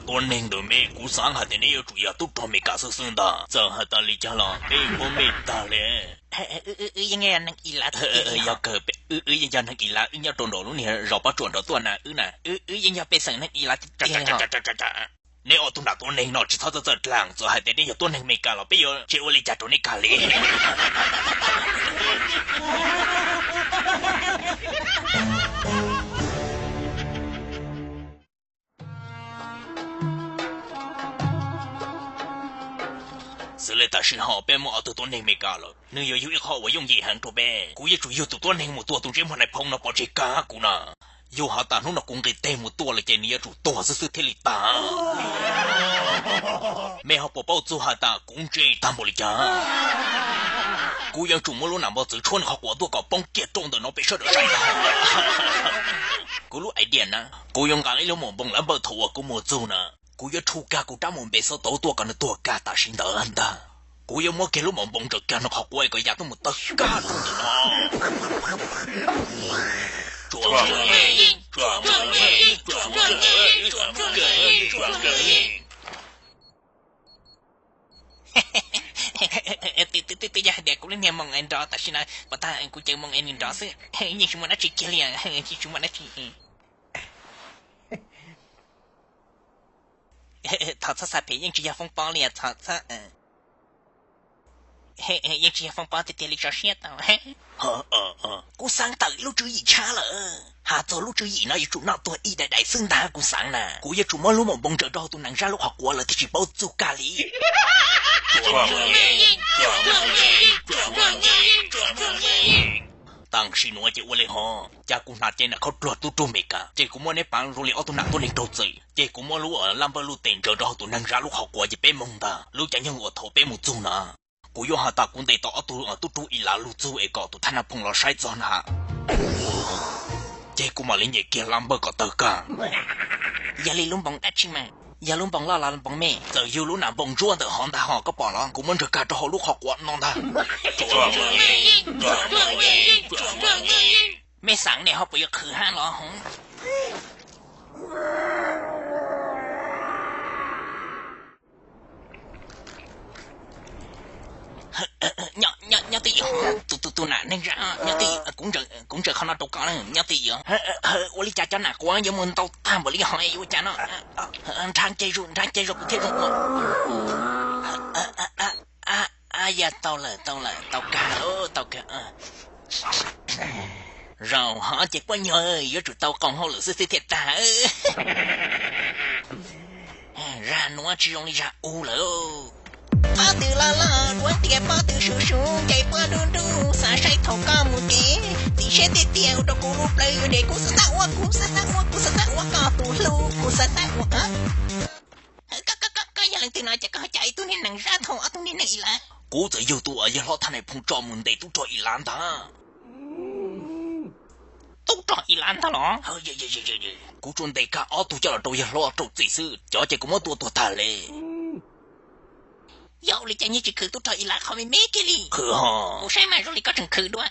Tuab neeg ntawm me, kuv xav hais tias neb yuav tsum yog tub rog Meskas xwb xwb ntag. Txawm hais tas li cas los peb muab me tag li. Wb yeej yog neeg Ilas tiag tiag li. Yog kawg, wb yeej yog neeg Ilas, wb nyob rau nraum lub niag zos Pob Tsuas nraud tuaj na, wb na, wb yeej yog pej xeem neeg Ilas tiag tiag li os. Neb ob tug nam tuab neeg no tsis txhob txawj txawj dlaag, txawm hais tias neb yog tuab neeg Meskas los peb yuav tsis ua li cas rau neb kag li. Xws li tam sim no peb muaj ob tug tuab neeg Meskas lawm, nws yuav yog ib qho uas yooj yim heev rau peb. Kuv yuav tsum yug tus tuab neeg mus tua tus ntsej muag nais phoo no pov tseg kag kuv na. Yog has tas hnub no kuv nqis teg mus tua lawm ces nws yuav tsum tuag xwb xwb thiaj li tag. Mej ho puas paub txug has tas kuv ntse tag npaum li cas? Kuv yuav tsum muab lub nam npog txwv tshuab nws qhov quav tuaj kom poob kiag rau ntawm no peb sawv daws saib ntag. Kuv lub idea na, kuv yuav nqa ib lub maum npoo lab npawj thaum uas kuv mus txug na. Kuv yuav rhu kag kuv rab mus npe xov tau tuaj kom nws tuag kag tam sim ntawd ntag. Kuv yuav muab kiag lub maum npoo ntsaws kag nws qhov quav kom ya tuaj mus tawg kag rau ntawm no. Twb yog hais tias kuv lub niag moos es nrov tam sim no, puas tag kuv cov moos es nws nrov xwb, yeej tsis muaj dab tsi kiag li, tsis muaj dab tsi. Thov txhob xav phem, yeej tsis yog foob pob li, thov txhob, yeej tsis yog foob pob tiag tiag li, tso siab tau. Kuv xaav tawm lub tswv yim tshaj lawm. Has txog lub tswv yim no yuav tsum noj tuag ib daim daim xwb ntag kuv xaav na. Kuv yuav tsum muab lub maum npoo ntsaws rau tus neeg zab lub qhov quav lawm thiaj tsis paub txug kag li. Tam sim nuav ces ua li hov, cas kuv hnav cev nam khaub dluag tub rog Meskas, ces kuv muab neb pav zoo li ob tug nam tuab neeg raug txim, ces kuv muab lub laj npawj luj tes ntsaws rau hauv tus neeg zab lub qhov quav ces peb moog ntag. Lub caij nyoog uas thaum peb mus txug na, kuv yuav has tas kuv ntes tau ob tug tub rog Ilas lug txug es kom tus thaj nab phooj los saib txog na. Ces kuv mam li nyem kiag laj npawj kom tawg kag. Yog li lub npoos dab tsi mas, yog lub npoos loj los npoos me? Txawm yog lub nam npoos ntsuab ntawm hov ntag hos, koj pom los? Kuv muab ntsaws kag rau hauv lub qhov quav no ntag. Mej xaav ne ho puas yuav qhwv hab los? Nyob twj ywm, tus tus nam neeg zab, nyob twj ywm, kuv ntsaws qhov no rau koj, nyob twj ywm. Ua li cas cov nam quav yuav mus ntau tag npaum li hov, yuav ua cas no? Nrhav nce zus, nrhav nce zus kuv thiaj zoo ua. Yog tau lawm, tau lawm, tau kag, tau kag. Zaum hov ces poj nyuag yuav tsum tau qoom hauj lwm xwb xwb thiaj tag. Zag nuav tsis zoo li zag u lawm. Pob tw loj loj, duab tias pob tw su su, ncaim puab dub dub, xav saib thaum koj mus kev. Txiv siab tiag tiag ua rau kuv lub plawv yuav deb, kuv xav tau ua, kuv xav tau ua, kuv xav tau ua koj tus hlub, kuv xav tau ua. Koj, koj, koj yog leej twg no ces koj ho coj ib tug niag neeg zab thaum ob tug niag neeg Ilas? Kuv txawm yog tus uas yawg hlob thaj nab phooj tso mus ntes tub rog Ilas ntag. Tub rog Ilas ntag los? Kuv tsuas ntes kag ob tug coj los rau yawg hlob rau txim xwb, cov ces kuv muab tua tuag tag li. Yog ua li cas nyias tsis khwv tub rog Ilas qhov me me kiag li? Kuv saib mas zoo li koj tseem khwv dua.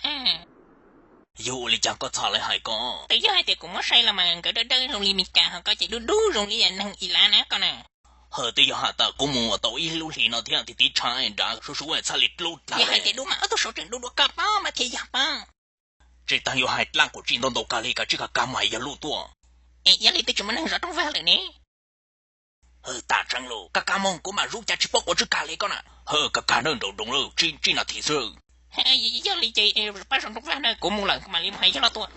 Yog ua li cas koj txhaj li hais ko? Twb yog hais tias kuv muab saib los mas nkawd dawb dawb zoo li Meskas, ho koj ces dub dub zoo li neeg Ilas na koj na. Hawm, twb yog has tas kuv mus tau ib lub hlis no thiab, tiv tiv tshav nrad sub sub txhaj li dlub dlaag. Yog hais tias dub mas ob tug saud tseem dub dua koj pob mas thiaj yog pob. Tseem taag yuav hais dlaab quas tsi ntau ntau kag li, kag tsib kag kag mas yog luj tuaj. Es yog li twb tsis muaj neeg zov rooj vag lawm ne. Tam tseeb lauj, kag kag moog kuv mam zub, cas tsis paub quas tsib kag li koj na. Kag kag na, nraum nroos lawm, tsib nas this xwb. Yog li ces pab zov rooj vag na, kuv mus lawm, kuv mam li mus hais yawg hlob tuaj.